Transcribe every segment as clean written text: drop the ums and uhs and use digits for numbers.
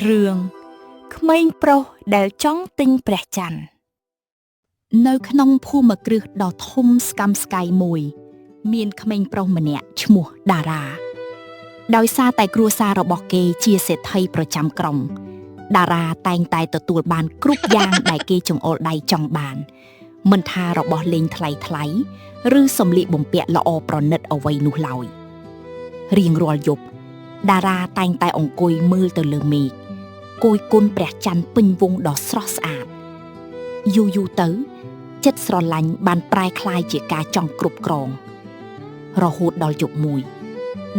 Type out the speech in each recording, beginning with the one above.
រឿងក្មេងប្រុសដែលចង់ទិញព្រះច័ន្ទនៅក្នុងភូមិគ្រឹះដ៏ធំស្កឹមស្កៃមួយ មានក្មេងប្រុសម្នាក់ឈ្មោះតារា ដោយសារតែគ្រួសាររបស់គេជាសេដ្ឋីប្រចាំក្រុង តារាតែងតែទទួលបានគ្រប់យ៉ាងដែលគេចង្អុលដៃចង់បាន មិនថារបស់លេងថ្លៃថ្លៃឬសម្លៀកបំពាក់ល្អប្រណិតអ្វីនោះឡើយរៀងរាល់យប់តារាតែងតែអង្គុយមើលទៅលើមេឃគយគន់ព្រះច័ន្ទពេញវង់ដ៏ស្រស់ស្អាតយូរយូរទៅ ចិត្តស្រឡាញ់បានប្រែក្លាយជាការចង់គ្រប់គ្រង រហូតដល់យប់មួយ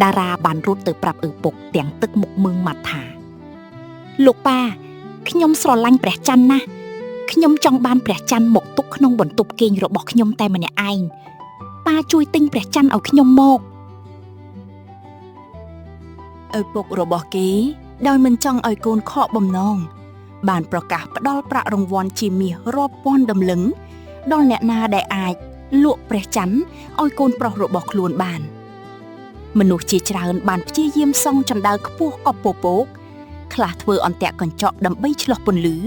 តារាបានរត់ទៅប្រាប់ឪពុកទាំងទឹកមុខមឹងម៉ាត់ថា លោកប៉ាខ្ញុំស្រឡាញ់ព្រះច័ន្ទណាស់ខ្ញុំចង់បានព្រះច័ន្ទមកទុកក្នុងបន្ទប់គេងរបស់ខ្ញុំតែម្នាក់ឯងប៉ាជួយទិញព្រះច័ន្ទឲ្យខ្ញុំមក ឪពុករបស់គេ ដោយមិនចង់ឲ្យកូនខកបំណង បានប្រកាសផ្ដល់ប្រាក់រង្វាន់ជាមាសរាប់ពាន់តម្លឹង ដល់អ្នកណាដែលអាចលក់ព្រះច័ន្ទឲ្យកូនប្រុសរបស់ខ្លួនបាន មនុស្សជាច្រើនបានព្យាយាមសង់ជណ្ដើរខ្ពស់កប់ពពក ខ្លះធ្វើអន្ទាក់កញ្ចក់ដើម្បីឆ្លុះពន្លឺ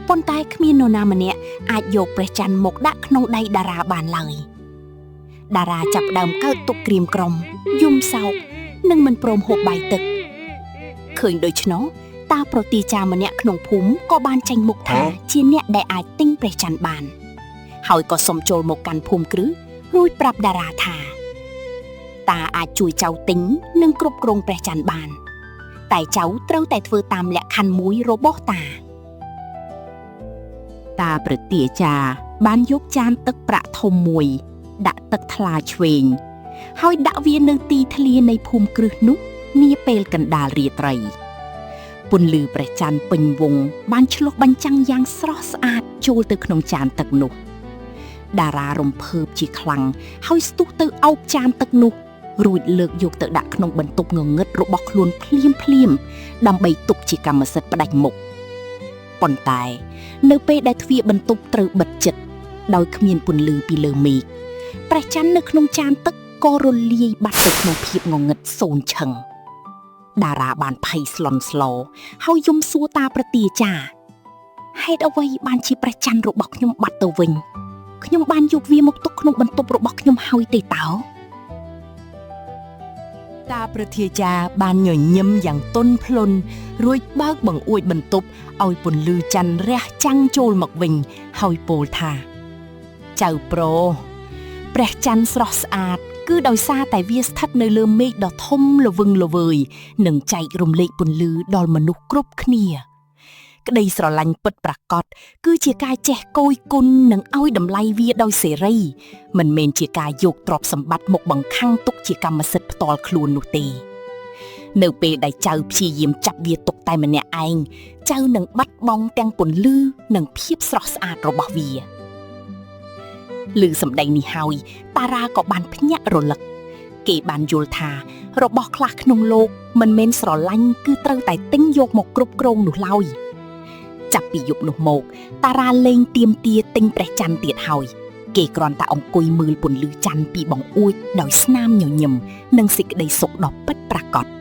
ប៉ុន្តែគ្មាននរណាម្នាក់អាចយកព្រះច័ន្ទមកដាក់ក្នុងដៃតារាបានឡើយតារាចាប់ផ្ដើមកើតទុក្ខក្រៀមក្រំយំសោក និងមិនព្រមហូបបាយទឹកឃើញដូច្នោះតាប្រទាចារ្យម្នាក់ក្នុងភូមិក៏បានចេញមុខថាជាអ្នកដែលអាចទិញព្រះច័ន្ទបាន ហើយក៏សុំចូលមកកាន់ភូមិគ្រឹះរួចប្រាប់តារាថា តាអាចជួយចៅទិញនិងគ្រប់គ្រងព្រះច័ន្ទបាន តែចៅត្រូវតែធ្វើតាមលក្ខខណ្ឌមួយរបស់តា តាប្រទាចារ្យបានយកចានទឹកប្រាក់ធំមួយ ដាក់ទឹកថ្លាឆ្វេង ហើយដាក់វានៅទីធ្លានៃភូមិគ្រឹះនោះនាពេលកណ្ដាលរាត្រី ពន្លឺព្រះច័ន្ទពេញវង់បានឆ្លុះបញ្ចាំងយ៉ាងស្រស់ស្អាតចូលទៅក្នុងចានទឹកនោះ តារារំភើបជាខ្លាំងហើយស្ទុះទៅអោបចានទឹកនោះ រួចលើកយកទៅដាក់ក្នុងបន្ទប់ងងឹតរបស់ខ្លួនភ្លាមភ្លាមៗដើម្បីទុកជាកម្មសិទ្ធិផ្ដាច់មុខប៉ុន្តែ នៅពេលដែលទ្វារបន្ទប់ត្រូវបិទជិត ដោយគ្មានពន្លឺពីលើមេឃព្រះច័ន្ទនៅក្នុងចានទឹកក៏រលាយបាត់ទៅក្នុងភាពងងឹតសូន្យឈឹង តារាបានភ័យស្លន់ស្លោហើយយំសួរតាប្រទាចារ្យហេតុអ្វីបានជាព្រះច័ន្ទរបស់ខ្ញុំបាត់ទៅវិញ ខ្ញុំបានយកវាមកទុកក្នុងបន្ទប់របស់ខ្ញុំហើយទេតើ តាប្រធាចារ្យបានញញឹមយ៉ាងទន់ភ្លន់រួចបើកបង្អួចបន្ទប់ឲ្យពន្លឺច័ន្ទរះចាំងចូលមកវិញ ហើយពោលថា ចៅប្រុសព្រះច័ន្ទស្រស់ស្អាត គឺដោយសារតែវាស្ថិតនៅលើមេឃដ៏ធំល្វឹងល្វើយនិងចែករំលែកពន្លឺដល់មនុស្សគ្រប់គ្នា ក្តីស្រឡាញ់ពិតប្រាកដគឺជាការចេះគយគន់និងឲ្យតម្លៃវាដោយសេរី មិនមែនជាការយកទ្រព្យសម្បត្តិមកបង្ខាំងទុកជាកម្មសិទ្ធិផ្ទាល់ខ្លួននោះទេ នៅពេលដែលចៅព្យាយាមចាប់វាទុកតែម្នាក់ឯងចៅនឹងបាត់បង់ទាំងពន្លឺនិងភាពស្រស់ស្អាតរបស់វាឮសម្ដីនេះហើយតារាក៏បានភ្ញាក់រលឹក គេបានយល់ថា របស់ខ្លះក្នុងលោកមិនមែនស្រឡាញ់គឺត្រូវតែទិញយកមកគ្រប់គ្រងនោះឡើយ ចាប់ពីយប់នោះមក តារាលែងទាមទារទិញព្រះច័ន្ទទៀតហើយ គេគ្រាន់តែអង្គុយមើលពន្លឺច័ន្ទពីបង្អួចដោយស្នាមញញឹមនិងសេចក្តីសុខដ៏ពិតប្រាកដ។